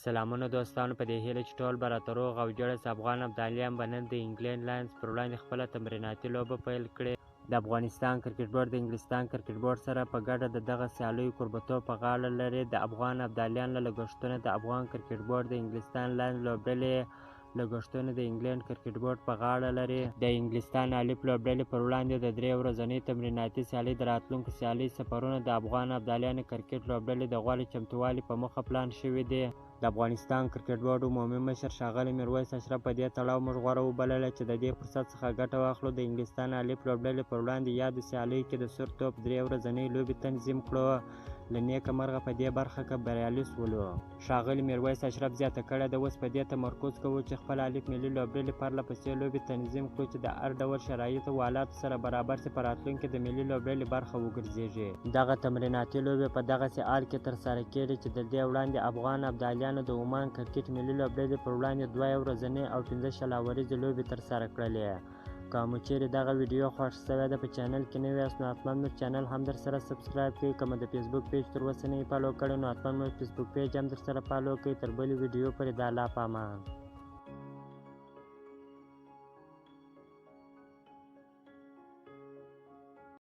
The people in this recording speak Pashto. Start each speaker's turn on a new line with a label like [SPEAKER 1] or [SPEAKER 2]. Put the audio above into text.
[SPEAKER 1] سلامونه دوستانو، په دې هیله چې ټول به راته روغ او جوړ یاست. افغان ابدالیان به نن د انګلینډ لاینز پر وړاندې خپله تمریناتي لوبه پیل کړي. د افغانستان کرکټ بورډ د انګلستان کرکټ بورډ سره په ګډه د دغه سیالیو کوربتوب په غاړه لري. د افغان ابدالیان له لګښتونو د افغان کرکټ بورډ د انګلستان لاینز لوبډلې لګښتونه د انګلینډ کرکټ بورډ په غاړه لري. د انګلستان الف لوبډلې پر وړاندې د 3 ورځنۍ تمریناتي سیالۍ د راتلونکو سیالۍ سفرونه د افغان ابدالیانو کرکټ لوبډلې د غوره چمتووالي په موخه پلان شوي دي. د افغانستان کرکټ بورډ عمومي مشر ښاغلي میرویس اشرف په دې تړاو موږ غوره وبلله چې د دې فرصت څخه ګټه واخلو د انګلستان الف لوبډلې پر وړاندې یادو سیالیو کې د سور توپ 3 ورځنۍ لوبې تنظیم کړو. له نیکه مرغه په دې برخه کې بریالي شولو. ښاغلي میرویس اشرف زیاته کړې ده، اوس په دې تمرکز کوو چې خپل الف ملي لوبډلې پرله پسې لوبې تنظیم کړو چې د هر ډول شرایطو او حالاتو سره برابر شي، په راتلونکي د ملي لوبډلې برخه وګرځېږي. دغه تمریناتي لوبې په دغسې حال کې ترسره کېږي چې تر دې وړاندې افغان ابدالیانو د عمان کرکټ ملي لوبډلې پر وړاندې 2 ورځنۍ او 5 شل اوریزې لوبې ترسره کړلې. که مو چیرې دغه ویډیو خوښ شوې ده، په چینل کې نوي یاست نو حتما مو چینل هم در سره subscribe کړئ. که مو د فیسبوک page تر اوسه نه وي follow کړی نو حتما مو فیسبوک page هم در سره follow کړئ. تر بلې ویډیو پورې د الله په امان.